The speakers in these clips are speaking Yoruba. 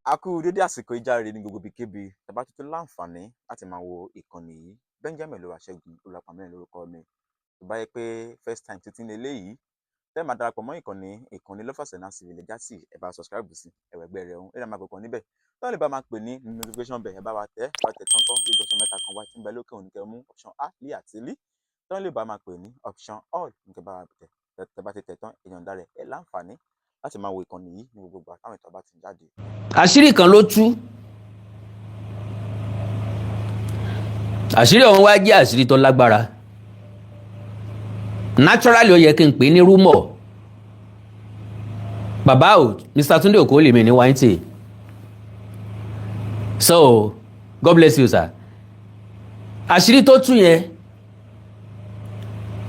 A kú dédé àsìkò ìjáre ní gbogbo ibikíbi tàbá tuntun láǹfààní láti máa wo ìkànnì yìí. Benjamin Olúwaṣẹ́gun Olúwapàmílẹ̀ lórúkọ mi. Tó bá yẹ pé first time títí ní eléyìí tẹ́ máa darapọ̀ mọ́ ìkànnì Lovers and Civil Legacy, ẹ bá subscribe sí ẹ̀wẹ̀gbẹ́ rẹ̀ ọ̀hún, ẹ̀rọ máa kọ̀ọ̀kan níbẹ̀ tó lè bá máa pè ní notification bell. Ẹ bá wa tẹ̀, bá tẹ̀ tán kọ́ yóò option mẹ́ta kan wá tí ń bẹ lókè òní, kẹ́ mú option A, L àti L tó lè bá máa pè ní option all ní kẹ́ bá wa tẹ̀. Tẹ́ bá ti tẹ̀ tán, èèyàn dá rẹ̀ ẹ̀ láǹfààní láti máa wo ìkànnì yìí ní gbogbo ìgbà táwọn ètò bá ti jáde. Àṣírí kan ló tú. Àṣírí ọ̀hún wá jẹ́ àṣírí tó lágbára. Naturally, ó yẹ kí n pè é ní rumour. Bàbá o, Mr. Tunde Okoli mi ní wáńtì. So God bless you, sir. Àṣírí tó tú yẹn,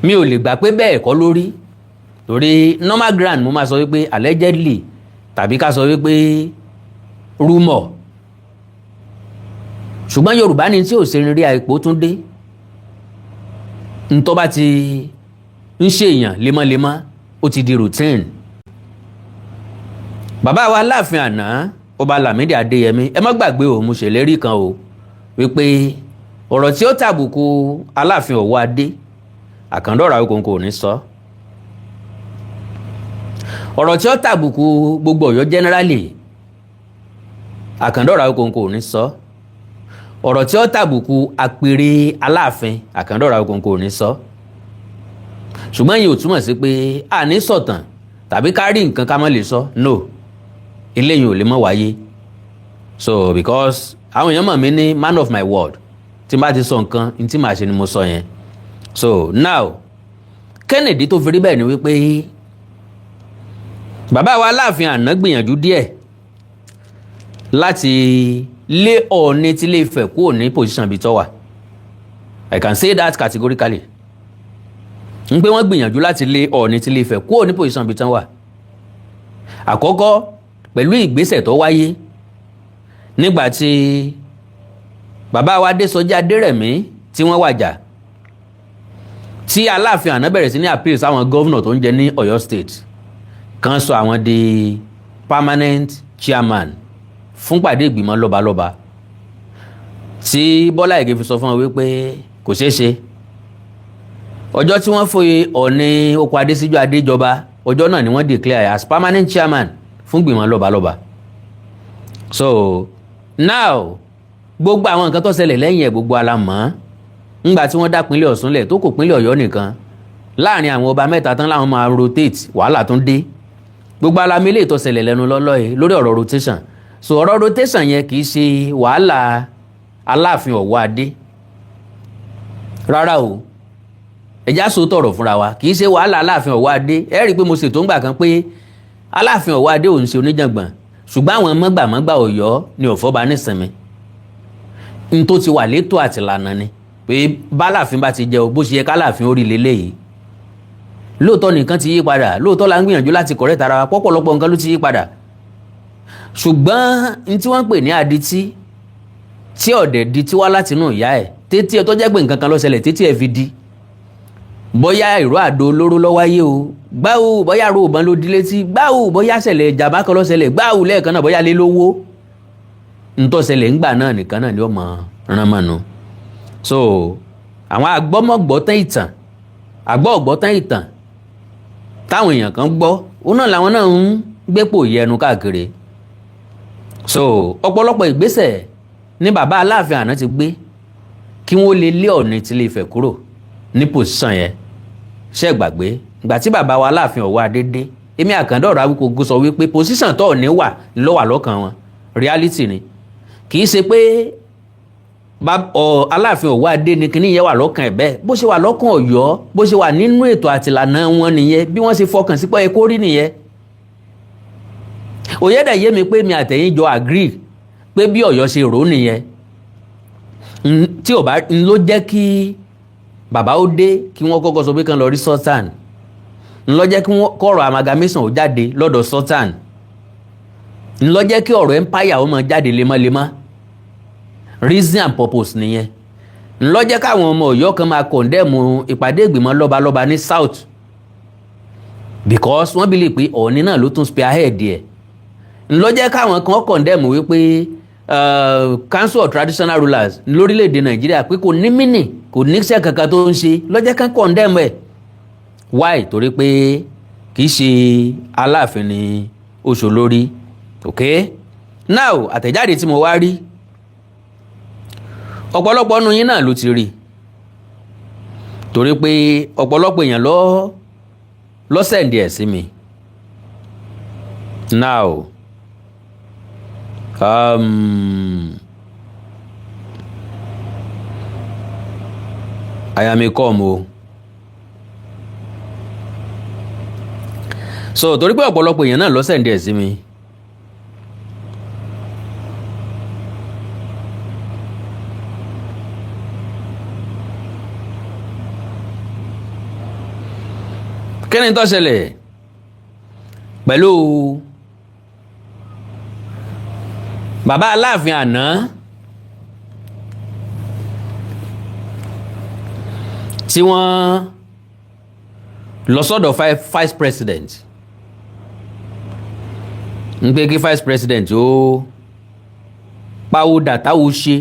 mi ò lè gbà pé bẹ́ẹ̀ kọ́ lórí, torí normal ground mo máa sọ wípé allegedly tàbí ká sọ wípé rumour. Ṣùgbọ́n Yorùbá ní tí ò ṣe rí àìpó tún dé, ntọ́ bá ti ń ṣèyàn lemọ́lemọ́, ó ti di routine. Bàbá wa Láàfin àná, Ọba Lámídì Adéyẹmí, ẹ má gbàgbé o, mo ṣèlérí kan o wípé ọ̀rọ̀ tí ó tàbùkù Aláàfin Ọ̀wọ́ Adé, Àkàndọ̀rọ̀ Awíkonko ò ní sọ. Ọ̀rọ̀ tí ó tàbùkù gbogbo Ọ̀yọ́ generally, Àkàndọ̀rọ̀ Awíkonko ò ní sọ. Ọ̀rọ̀ tí ó tàbùkù àpèrè Aláàfin, Àkàndọ̀rọ̀ Awíkonko ò ní sọ. Ṣùgbọ́n yìí ò túmọ̀ sí pé àní sọ̀tàn tàbí ká rí nǹkan ká má lè sọ. No, eléyìí ò lè mọ̀ wáyé. So because àwọn èèyàn mọ̀ mí ní man of my word, tí n bá ti sọ nǹkan, n tí màá ṣe ni mo sọ yẹn. So now, Kennedy tó fi rí bẹ́ẹ̀ ni wípé bàbá wa Aláàfin àná gbìyànjú díẹ̀ láti lé Ọọ̀ni tí Ilé Ifẹ̀ kúrò ní position bíi tó wà. I can say that categorically, ń pé wọ́n gbìyànjú láti lé Ọọ̀ni tí Ilé Ifẹ̀ kúrò ní position bíi tó wà. Àkọ́kọ́, pẹ̀lú ìgbésẹ̀ tó wáyé nígbà tí bàbá wa Adésọjí Adérẹ̀mí tí wọ́n wàjà, tí Aláàfin àná bẹ̀rẹ̀ sí ní appeal sáwọn governor tó ń jẹ ní Ọ̀yọ́ State kan, sọ àwọn di permanent chairman fún pàdé ìgbìmọ̀ lọ́balọ́ba, tí Bọ́lá Ìgè fi sọ fún wọn wípé kò ṣeé ṣe. Ọjọ́ tí wọ́n fòye Ọ̀ọ̀ni oko Adésíjú Adéjọba, ọjọ́ náà ni wọ́n declare as permanent chairman fún gbìmọ̀ lọ́balọ́ba. So now, gbogbo àwọn nǹkan tó ṣẹlẹ̀ lẹ́yìn ẹ̀, gbogbo ala mọ̀. Ńgbà tí wọ́n dá pínlẹ̀ Ọ̀ṣun lẹ̀, tó kò pínlẹ̀ Ọ̀yọ́ nìkan láàrin àwọn ọba mẹ́ta tán láwọn máa rotate, wàhálà tún dé. Gbogbo alamí lè tó ṣẹlẹ̀ lẹ́nu lọ́lọ́ yìí lórí ọ̀rọ̀ rotation. So ọ̀rọ̀ rotation yẹn kì í ṣe wàhálà Aláàfin Ọ̀wọ́ Adé rárá o. Ẹ̀já so tọ̀rọ̀ fúnra wa, kì í ṣe wàhálà Aláàfin Ọ̀wọ́ Adé. Ẹ rí i pé mo ṣètò ńgbà kan pé Aláàfin Ọ̀wọ́ Adé òun ṣe oníjàngbọ̀n, ṣùgbọ́n àwọn mọ́gbàmọ́gbà Ọ̀yọ́ ni òfọ́ba nísìnyí. N tó ti wà létò àtìlànà ni pé báláàfin bá ti jẹ o, bó ṣe yẹ káláàfin ó rí leléyìí. Lóòótọ́ nìkan ti yí padà, lóòótọ́ la ń gbìyànjú láti correct ara wa, pọ̀pọ̀lọpọ̀ nǹkan ló ti yí padà. Ṣùgbọ́n n tí wọ́n ń pè ní adití tí ọ̀dẹ̀ di tí wá látinú ìyá ẹ̀ tètè ẹ̀ tó jẹ́ pé nǹkan kan ló ṣẹlẹ̀ tètè ẹ̀ fi di, bóyá ìró àdó olóró ló wáyé o, gbáwò, bóyá àrò ìbọn ló di létí, gbáwò, bóyá ṣẹlẹ̀ ìjàmbá kan ló ṣẹlẹ̀, gbáwò, lẹ́ẹ̀kan náà, bóyá lé lówó ntọ́sẹ̀lẹ̀ ńgbà náà nìkan náà ni ó mọ rán mọ́nu. So àwọn agbọ́mọ̀gbọ́tán ìtàn, àgbọ̀gbọ́tán ìtàn táwọn èèyàn kan gbọ́, òun náà làwọn náà ń gbépò yẹnu káàkiri. So ọ̀pọ̀lọpọ̀ ìgbésẹ̀ ní bàbá Aláàfin àná ti gbé kí wọ́n lè lé Ọọ̀ni tí Ilé Ifẹ̀ kúrò ní position yẹn. Ṣé gbàgbé? Ìgbà tí bàbá wa Aláàfin Ọ̀wọ́ Adé dé, èmi Àkàndọ̀rọ̀ Awíkonko sọ wípé position tó ní wà ló wà lọ́kàn wọn. Reality ni. Kì í ṣe pé Aláàfin Ọ̀wọ́ Adé ni kíní yẹn wà lọ́kàn ẹ̀ bẹ́ẹ̀. Bó ṣe wà lọ́kàn Ọ̀yọ́, bó ṣe wà nínú ètò àtìlànà wọn nìyẹn, bí wọ́n ṣe fọkàn sí pé kó rí nìyẹn. Òye dẹ̀ yé mi pé mi àtẹ̀yìn jọ agree pé bí Ọ̀yọ́ ṣe rò ó nìyẹn. Tí ò bá ló jẹ́ kí bàbá ó dé, kí wọ́n kọ́kọ́ sọ pé kán lọ rí sultan, ńlọ jẹ́ kí wọ́n kọ́rọ̀ amalgamation ó jáde lọ́dọ̀ sultan, ńlọ jẹ́ kí ọ̀rọ̀ empire ó máa jáde lemọ́lemọ́. Reason and purpose nìyẹn. Ńlọ jẹ́ káwọn ọmọ Ọ̀yọ́ kan máa condemn ìpàdé ìgbìmọ̀ lọ́balọ́ba ní south, because wọ́n believe pé Ọọ̀ni náà ló tún spearhead ẹ̀. Ńlọ jẹ́ káwọn kan condemn wípé Council of Traditional Rulers lórílẹ̀‐èdè Nàìjíríà pé kò ní mínì, kò ní iṣẹ́ kankan tó ń ṣe. Lọ́jọ́ kan condemn ẹ̀. Why? Torí pé kì í ṣe Aláàfin ni oṣù lórí. Ok, now, àtẹ̀jáde tí mo wá rí, ọ̀pọ̀lọpọ̀ nínú yín náà ló ti rí, torí pé ọ̀pọ̀lọpọ̀ èèyàn ló send ẹ̀ sí mi. Now, I am a come o. So torí pé ọ̀pọ̀lọpọ̀ èèyàn náà ló send ẹ̀ sí mi, kí ni tó ṣẹlẹ̀ pẹ̀lú bàbá Aláàfin àná tí wọ́n lọ sọ́dọ̀ vice president, ń pé kí vice president ó pawódà táwo ṣe,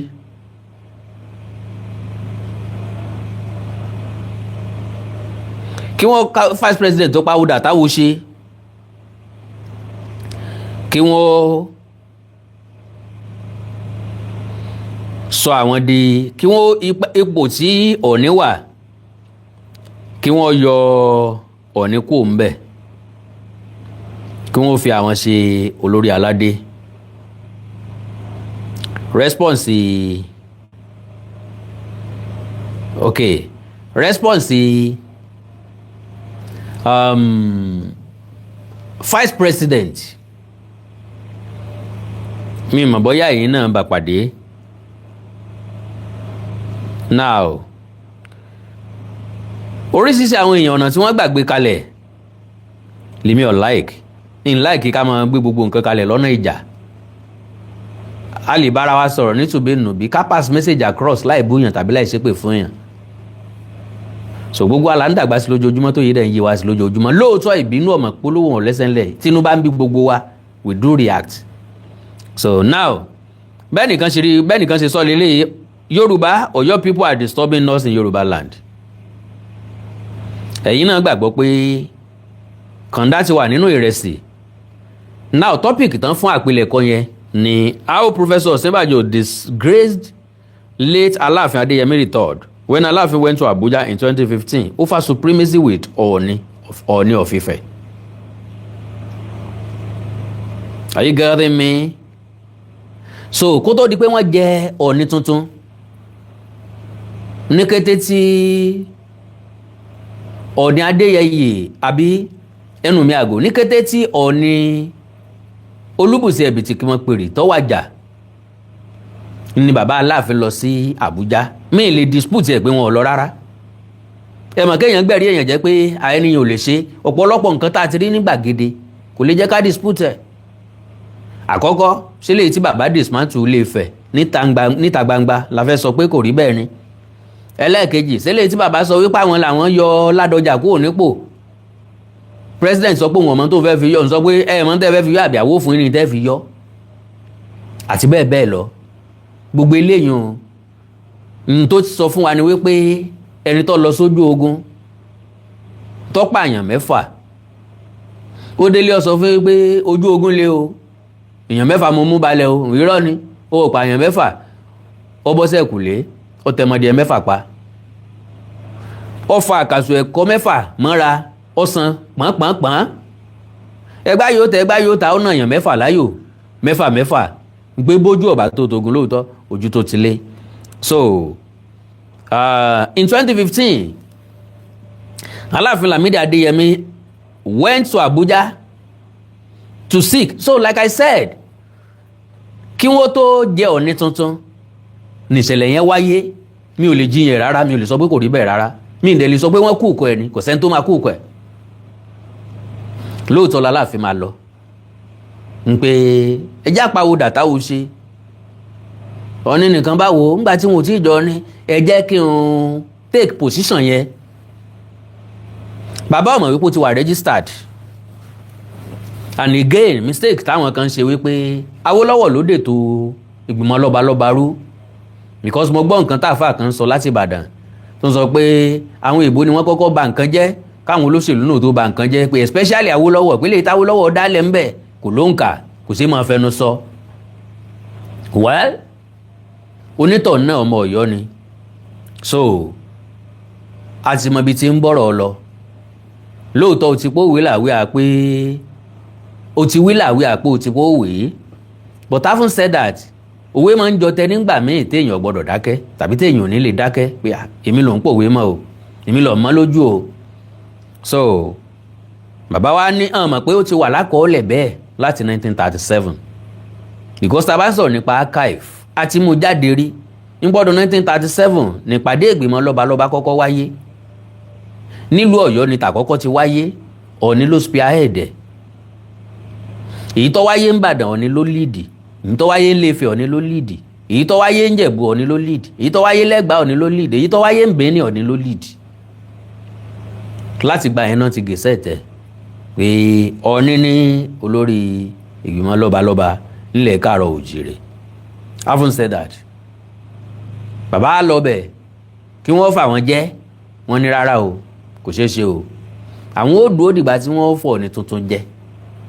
kí wọ́n vice president tó pawódà táwo ṣe, kí wọ́n sọ àwọn di kí wọ́n ipò tí Ọ̀ọ̀ni wà, kí wọ́n yọ Ọ̀ọ̀ni kúrò ńbẹ̀, kí wọ́n fi àwọn ṣe olórí aládé. Response, ok, response vice president, mi mọ̀ bóyá èyí náà bá pàdé. Now, oríṣiríṣi àwọn èèyàn, ọ̀nà tí wọ́n gbàgbé kalẹ̀ lèmi ò like n like ká máa gbé gbogbo nǹkan kalẹ̀ lọ́nà ìjà. A lè bára wa sọ̀rọ̀ nítùbí nùbí, ká pass message across láì búyàn tàbí láì ṣépè fún yàn. So gbogbo àlà ń dàgbà sí lójoojúmọ́, tó yé dẹ̀ ń yé wa sí lójoojúmọ́. Lóòótọ́, ìbínú ọmọ polówó wọn lẹ́sẹ̀ ńlẹ̀. Tínú bá ń bí gbogbo wa, we do react. So now, bẹ́ẹ̀ nìkan ṣe rí, bẹ́ẹ̀ nìkan ṣe sọ lélẹ́yìí: "Yorùbá Ọ̀yọ́ people are disturbing us in Yorùbá land." Ẹ̀yin náà gbàgbọ́ pé kàńdá ti wà nínú ìrẹsì. Now, topic tán fún àpilẹ̀kọ yẹn ni "How Professor Osinbajo disgraced late Aláàfin Adéyẹmí III when Aláàfin went to Abuja in 2015 over supremacy with Ooni of Ife." Are you getting me? So kó tó di pé wọ́n jẹ Ọọ̀ni tuntun, ní kété tí Ọọ̀ni Adéyẹyè, àbí ẹnu mi àgò, ní kété tí Ọọ̀ni Olúbùsì Ẹ̀bìtì kí wọ́n pèrè tó wàjà ni bàbá Aláàfin lọ sí Àbújá. Mi lè dispute ẹ̀ pé wọn ò lọ rárá. Ẹ mọ̀ kéèyàn gbẹ̀rí èèyàn jẹ́ pé àìníyàn ò lè ṣe ọ̀pọ̀lọpọ̀ nǹkan tá a ti rí ní gbàgede, kò lè jẹ́ ká dispute ẹ̀. Àkọ́kọ́, ṣé lè tí bàbá dismantle Ilé Ifẹ̀ níta gbangba la fẹ́ sọ pé kò rí bẹ́ẹ̀ ni? Ẹlẹ́ẹ̀kejì, ṣé lè tí bàbá sọ wípé àwọn làwọn yọ Ládọjà kúrò nípò? President sọ pé òun ọmọ tó fẹ́ fi yọ, òun sọ pé ẹ mọ̀ tẹ́ fẹ́ fi yọ, àbí àwọ̀ fún yín ni tẹ́ fi yọ, àti bẹ́ẹ̀ bẹ́ẹ̀ lọ. Gbogbo eléyìí n tó sọ fún wa ni wípé ẹni tó lọ sójú ogun tó pààyàn 6, ó délé, ó sọ fún yín pé ojú ogun lé o, èèyàn 6 mo mú balẹ̀ o. Irọ́ ni, ó pààyàn 6. Ó bọ́ sẹ́kùlé, ó tẹmọdé 6 pa, ó fa àkàsù ẹ̀kọ́ 6 mọ́ra. Ọ̀sán pọ̀npọ̀npọ̀n, ẹgbá yóò tẹ, ẹgbá yóò ta, ó nà yàn mẹ́fà láyò, mẹ́fà mẹ́fà gbé bójú ọ̀bà tó togun lóòótọ́, ojú tó ti lé. So in 2015, Aláàfin Lamidi Adéyẹmí went to Abuja to seek. So like I said, kí wọ́n tó jẹ Ọ̀ọ̀ni tuntun nìṣẹ̀lẹ̀ yẹn wáyé. Mi ò lè jiyàn rárá, mi ò lè sọ pé kò rí bẹ́ẹ̀ rárá, mi ì dẹ̀ lè sọ pé wọ́n kú ìkọ ẹ̀ ni. Kò sẹ́ni tó máa kú ìkọ ẹ̀. Lóòótọ́ l'Aláàfin máa lọ ń pé ẹjẹ́ àpawò dàtàwò ṣe Ọ̀ọ̀ni nìkan báwo ńgbà tí wọn ò tí ì jọ ní ẹ jẹ́ kí n take position yẹn. Bàbá ọmọ wípé ó ti wà registered. And again, mistake táwọn kan ṣe wípé Awólọ́wọ̀ ló dètò ìgbìmọ̀ lọ́balọ́ba rú, because mo gbọ́ nǹkan táàfà kan sọ láti Ìbàdàn tó ń sọ pé àwọn èèbó ni wọ́n kọ́kọ́ bà nǹkan jẹ́ káwọn olóṣèlú náà tó bà nǹkan jẹ́, pé especially Awólọ́wọ̀, pé lè táwólọ́wọ̀ dálẹ̀ ńbẹ̀ kò ló ń kà, kò sí máa fẹnu sọ. Well, onítọ̀ náà ọmọ Ọ̀yọ́ ni, so a ti mọ ibi tí ń bọ̀rọ̀ lọ. Lóòótọ́ o ti pòwe làwí à pé o ti wí làwí à pé o ti pòwe, but having said that, òwe máa ń jọ tẹ nígbà míì téèyàn gbọ́dọ̀ dákẹ́ tàbí téèyàn ò ní lè dákẹ́ pé èmi ló ń pòwe mọ́ o, èmi ló mọ́ lójú o. So bàbá wa ní hàn mọ̀ pé ó ti wà lákọọ́lẹ̀ bẹ́ẹ̀ láti 1937, because tá a bá sọ̀rọ̀ nípa archive, a ti mú jáde rí nígbọ́dọ̀. 1937 nípàdé ìgbìmọ̀ lọ́balọ́ba kọ́kọ́ wáyé nílùú Ọ̀yọ́ ni tàkọ́kọ́ ti wáyé. Ọ̀ọ̀ni ló spearhead ẹ̀. Èyí tó wáyé n'Ìbàdàn, Ọ̀ọ̀ni ló lead. Èyí tó wáyé n'Ilé-Ifẹ̀, Ọ̀ọ̀ni ló lead. Èyí tó wáyé n'Ìjẹ̀bú, Ọ̀ọ̀ni ló lead. Èyí tó wáyé lẹ́gbàá, Ọ̀ọ̀ni ló lead. Èyí tó wáyé n'Bẹ̀ní, Ọ̀ọ̀ni ló lead. Láti gba yẹn náà ti gèsè tẹ̀ pé Ọ̀ọ̀ni ní olórí ìgbìmọ̀ lọ́balọ́ba nílẹ̀ káàrọ̀ òjìrè. Having said that, bàbá lọ bẹ̀ kí wọ́n fà wọ́n jẹ́, wọ́n ní rárá o, kò ṣeé ṣe o, àwọn ó dúró dìgbà tí wọ́n fọ̀ ní tuntun jẹ́,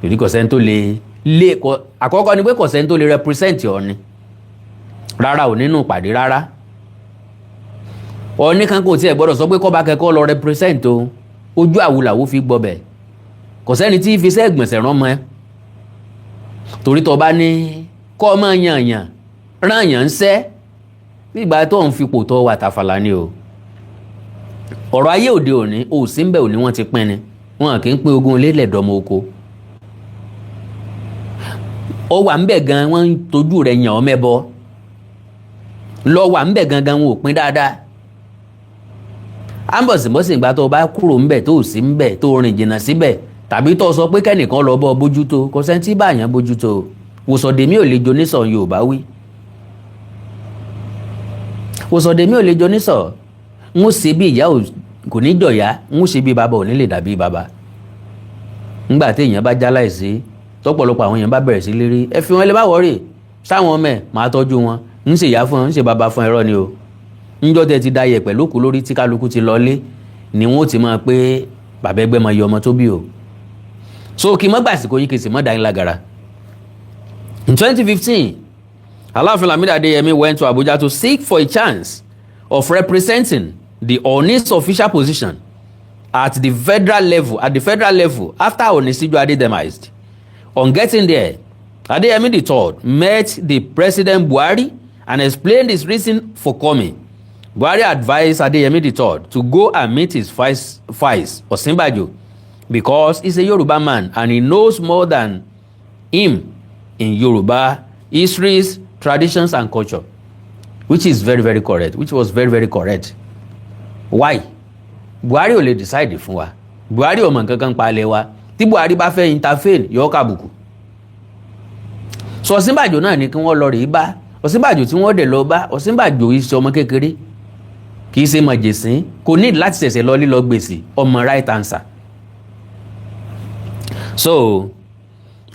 torí kò sẹ́ni tó lè lé. Àkọ́kọ́ ni pé kò sẹ́ni tó lè represent Ọ̀ọ̀ni rárá o nínú ìpàdé rárá. Ọ̀ọ̀ni kan kò tiẹ̀ gbọ́dọ̀ sọ pé kọ́ba kẹ́kọ̀ọ́ lọ represent o. Ojú àwùlàwò fi gbọ́bẹ̀. Kò sẹ́ni tí fi sẹ́ gbọ̀nsẹ̀ rán mọ́ ẹ, torí tó bá ní kọ́ ọ máa yàn yàn rán yàn ń sẹ́ bí ìgbà tó ń fipò tó wà tàfàlà ni o. Ọ̀rọ̀ ayé òde òní ò sí ń bẹ̀ òní, wọ́n ti pín ni, wọn kì í pín ogún ilé lẹ̀dọ́mọ oko. Ó wà ń bẹ̀ gan, wọ́n ń tójú rẹ̀ yàn ọ́ mẹ́bọ lọ wà ń bẹ̀ gangan, wọn ò pín dáadáa. Ambọ̀sibọ́sì ìgbà tó o bá kúrò ń bẹ̀, tó o sí ń bẹ̀, tó o rìn jìnnà síbẹ̀, tàbí tó o sọ pé kẹ́nìkan lọ bọ́ bójútó, kò sẹ́ni tí báyàn bójútó. Wòsàndèmí ò lè jo nísọ̀, Yorùbá wí wòsàndèmí ò lè jo nísọ̀. Ń ó ṣe bí ìyá kò ní jọ̀yà, ń ó ṣe bí bàbá ò ní lè dàbí bàbá. Ńgbà tí èèyàn bá já láìsí, tọ́pọ̀lọpọ̀ àwọn èèyàn bá bẹ̀rẹ̀ sí lérí, ẹ fi wọn lè má wọ́rì sáwọn ọmọ ẹ̀, máa tọ́jú wọn, ń ṣe ìyá fún wọn, ń ṣe bàbá fún, ẹ̀rọ ni o. Ńjọ́ tẹ ti da yẹ̀pẹ̀ lókù lórí tí kálukú ti lọlé ni wọ́n ti máa pé bàbá ẹgbẹ́ máa yọ ọmọ tó bí o. So kí n má gbàsìkò yín, kí n sì má dá yín lágara. In 2015, Aláàfin Lamidi Adeyemi went to Abuja to seek for a chance of representing the Ooni's official position at the federal level after Ooni Sijuade demised. On getting there, Adeyemi III met the President Buhari and explained his reason for coming. Buhari advised Adeyemi III to go and meet his vice Osinbajo, because he's a Yoruba man and he knows more than him in Yoruba histories, traditions and culture, which is very very correct, which was very very correct. Why? Buhari ò lè decide fún wa. Buhari ò mọ̀ nǹkan kan pa alẹ́ wa. Tí Buhari bá fẹ́ intervene, yọ kàbùkù. So Ọ̀ṣínbàjò náà ni kí wọ́n lọ rèé bá. Ọ̀ṣínbàjò tí wọ́n dẹ̀ lọ bá, Ọ̀ṣínbàjò yìí ṣe ọmọ kékeré, kì í ṣe mọ̀jẹ̀sín, kò ní láti ṣẹ̀ṣẹ̀ lọ lílọ gbèsè ọmọ right answer. So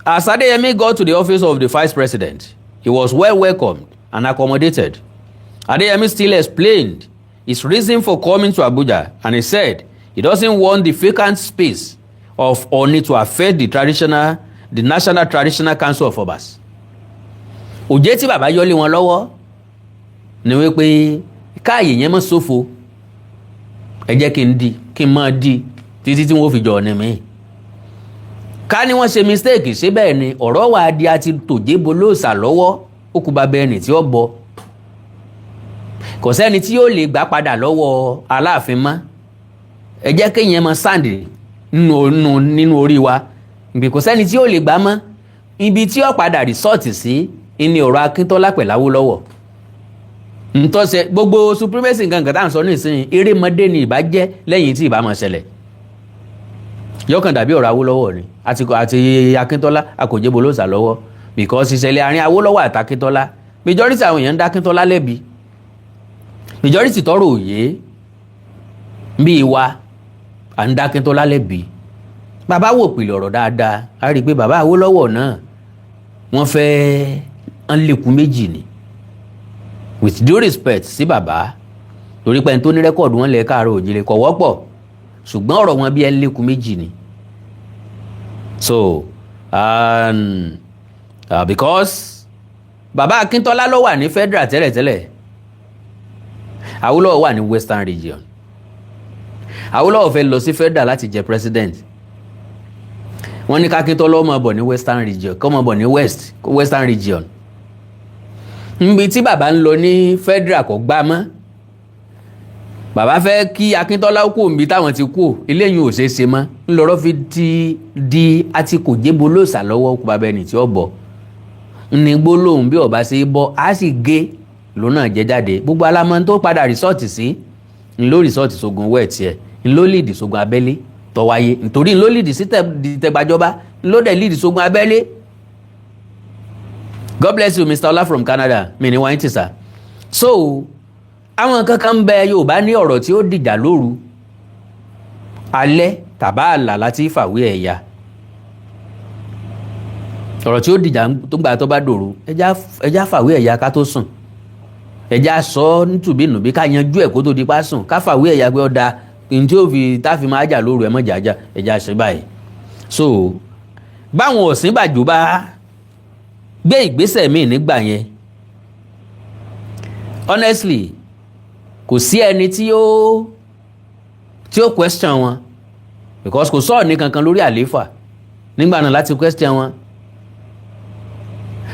as Adeyemi got to the office of the vice president, he was well welcomed and accommodated. Adeyemi still explained his reason for coming to Abuja, and he said he doesn't want the vacant space of Ooni to affect the National Traditional Council of Obas. Òjé tí bàbá yọlé wọn lọ́wọ́ ni wípé káàyè yẹn mọ́ ṣòfò, ẹ jẹ́ kí n di kí n máa di. títí tí wọ́n fi jọ ọ̀nì mi. Ká ní wọ́n ṣe mistake, ṣé bẹ́ẹ̀ ni ọ̀rọ̀ wà á di àti tòjébo lóòsà lọ́wọ́, ó kú bàbá ẹni tí ó bọ. Kò sẹ́ni tí yóò lè gbà padà lọ́wọ́ Aláàfin mọ́. Ẹ jẹ́ kéèyàn mọ sáǹdì nínú orí wa ibi, kò sẹ́ni tí yóò lè gbà mọ́. Ibi tí ó padà resort sí ní ọ̀rọ̀ Akíntọ́lá pẹ̀lú Awólọ́wọ̀ ntọ́sẹ̀ gbogbo supremacy nǹkan kan tá à ń sọ nísìnyí, erémọdé ni ìbá jẹ́ lẹ́yìn tí ìbá máa ṣẹlẹ̀. Yọkàn dàbí ọ̀rọ̀ Awólọ́wọ̀ ni àti Akíntọ́lá akòjébo ló sà lọ́wọ́, because ìṣẹ̀lẹ̀ àárín Awólọ́wọ̀ àti Akíntọ́lá, majority àwọn èèyàn ń dá Akíntọ́lá lẹ́bi. Majority tọrọ òye bíi wa à ń dá Akíntọ́lá lẹ́bi. Bàbá wò pìlẹ̀ ọ̀rọ̀ dáadáa, a rí i pé bàbá Awólọ́wọ̀ náà, wọ́n fẹ́ ń lékun méjì ni. With due respect sí bàbá, torí pé ẹni tó ní record wọn lẹ káàárọ̀ òjìlẹ̀ kò wọ́pọ̀, ṣùgbọ́n ọ̀rọ̀ wọn bí ẹ ń lékun méjì ni. So because bàbá Akíntọ́lá ló wà ní federal tẹ́lẹ̀tẹ́lẹ̀, Awólọ́wọ̀ wà ní Western Region. Awólọ́wọ̀ fẹ́ lọ sí federal láti jẹ president. Wọ́n ní kákíntọ́lá máa bọ̀ ní Western Region, kó máa bọ̀ ní Western Region. Níbi tí bàbá ń lọ ní federal kò gbá mọ́. Bàbá fẹ́ kí Akíntọ́lá kú òǹbí táwọn ti kú, eléyìí ò ṣeé ṣe mọ́. Ńlọrọ́ fi ti di àti kò jébo lóòsà lọ́wọ́, kó bàbá ẹni tí ó bọ̀ ní gbólóhùn bí ọba ṣe bọ́ á sì gé lónà jẹ jáde. Gbogbo alamọ tó padà resort sí ńlọ resort sógun wẹ́ẹ̀ tiẹ̀, ńlọ lead sógun abẹ́lé tó wáyé, nítorí ńlọ lead sí tẹgbàjọba, ńlọ dẹ̀ lead sógun abẹ́lé. God bless you, Mr. Ola from Canada. Mi ní wáyé tìsà. So àwọn kankan ń bẹ, Yorùbá ní ọ̀rọ̀ tí ó dìjà lóru alẹ́ tàbá àlà láti fàwé ẹ̀yà. Ọ̀rọ̀ tí ó dìjà tó gbà tó bá dòru, ẹja fàwé ẹ̀yà ká tó sùn. Ẹja sọ ọ́ nítùbínùbí, ká yanjú ẹ̀ kó tó di pa sùn, ká fàwé ẹ̀yà pé ọ̀dà ní tí ó fi táfi máa jà lóru ẹ̀ mọ̀ jàjà, ẹja ṣe báyìí. So báwọn Ọ̀ṣínbàjò bá gbé ìgbésẹ̀ míì nígbà yẹn, honestly, kò sí ẹni tí ó question wọn, because kò sọ̀rọ̀ ní kankan lórí àlééfà nígbà náà láti question wọn.